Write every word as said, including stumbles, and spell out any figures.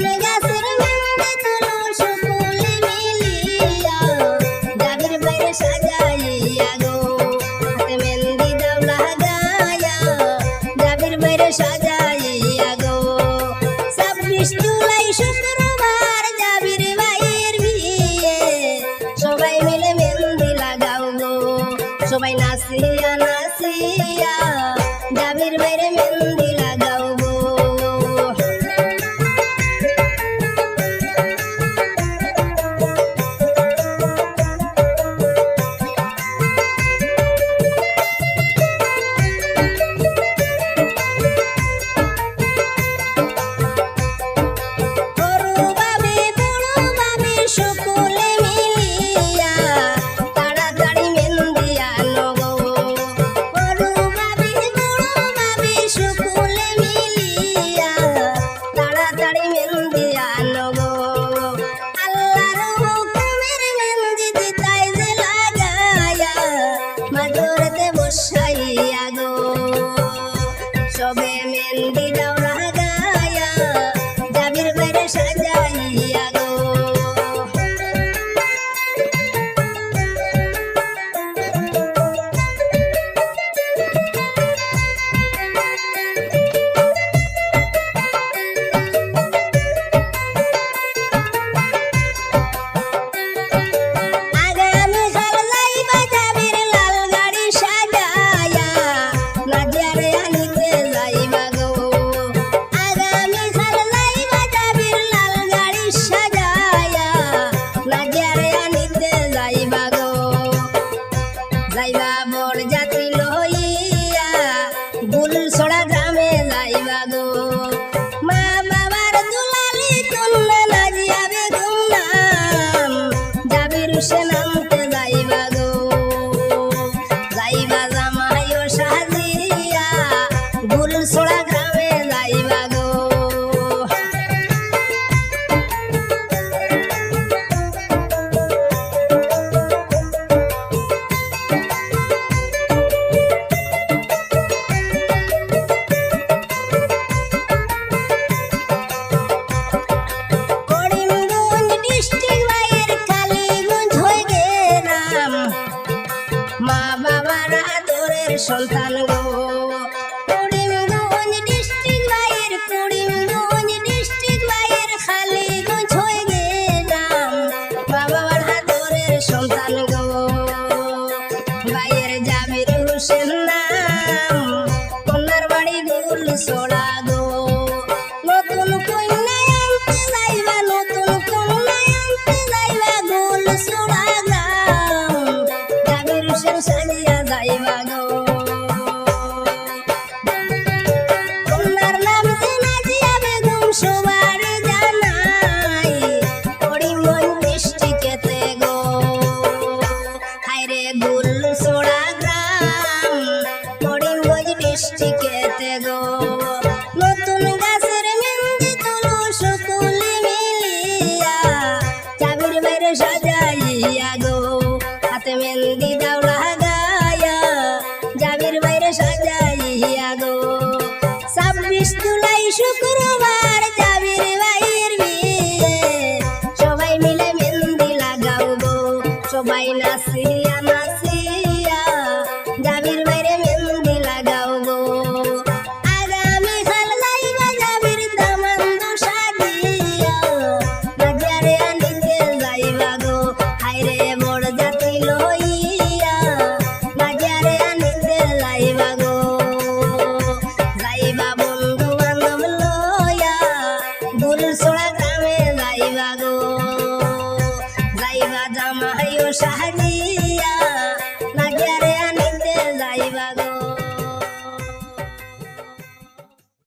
গাছের মেহেন্দি তুলো সকলে মিলিয়া, জাবির ভাইরে সাজাইয়া গো। হাতে মেহেন্দি দাও লাগাইয়া, জাবির ভাইরে সাজাইয়া গো। ছাব্বিশ জুলাই শুক্রবার জাবির ভাইর বিয়ে, সবাই মিলে মেহেন্দি লাগাও গো। সবাই নাচিয়া নাচিয়া জাবির ভাইরে মেহেন্দি লাগাও গো। বড় ভাবি, বড় ভাবি সকলে মিলিয়া তাড়াতাড়ি মেহেন্দি আনো গো। বড় ভাবি, বড় ভাবি সকলে মিলিয়া তাড়াতাড়ি মেহেন্দি আনো গো। আল্লাহর হুকুমের মেহেন্দি দিতাই যে লাগাইয়া, মাদুরেতে বসাইয়া গো। সবে মেহেন্দি দাও লাগাইয়া, জাবির ভাইরে সাজাইয়া গো। আগামী কাল যাইবা জাবির লাল গাড়ি সাজাইয়া, নাজিয়ারে আনিতে যাইবা গো। আগামী কাল যাইবা জাবির লাল গাড়ি সাজাইয়া, নাজিয়ারে আনিতে যাইবা গো। যাইবা বরযাত্রী লইয়া, গুলছড়া গ্রামে যাইবা গো। মা বাবার দুলালি কন্যা নাজিয়া বেগম নাম, জাবির হোসেন আনতে যাইবা গো। যাইবা জামাইও সাজিয়া, গুলছড়া গ্রামে যাইবা গো। করিমগঞ্জ ডিস্ট্রিক্ট ভাইর কালীগঞ্জ হয়ে গেলাম, মা বাবার আদরের সন্তান গো। করিমগঞ্জ ডিস্ট্রিক্ট ভাইর, করিমগঞ্জ ডিস্ট্রিক্ট ভাইর কালীগঞ্জ হয়ে গেলাম, মা বাবার আদরের সন্তান গো। ভাইর জাবির হোসেন নাম, কন্যার বাড়ি গুলছড়া গো। নতুন কইন্যা আনতে যাইবা, নতুন কইন্যা আনতে যাইবা গুলছড়া গ্রাম। জাবির হোসেন সাজিয়া যাইবা গো। কইন্যার নাম যে নাজিয়া বেগম সবারে জানাই, করিমগঞ্জ ডিস্ট্রিক্টেতে গো। হায়রে গুলছড়া গ্রাম, করিমগঞ্জ ডিস্ট্রিক্টেতে গো। নতুন গাছের মেহেন্দি তুলো সকলে মিলিয়া, জাবির ভাইরে সাজাইয়া গো। হাতে মেহেন্দি দাও লাগাইয়া, জাবির ভাইরে সাজাইয়া গো। ছাব্বিশ জুলাই শুক্রবার জাবির ভাইর বিয়ে, সবাই মিলে মেহেন্দি লাগাও গো। সবাই নাচিয়া নাচিয়া জাবির ভাইরে মেহেন্দি লাগাও গো। আগামী কাল যাইবা জাবির দামান্দ সাজিয়া, নাজিয়ারে আনিতে যাইবা গো। হায়রে বরযাত্রী লইয়া, নাজিয়ারে আনিতে যাইবা গো। যাইবা বন্ধু বান্ধব লইয়া, গুলছড়া গ্রামে যাইবা গো। যাইবা জামাইও সাজিয়া,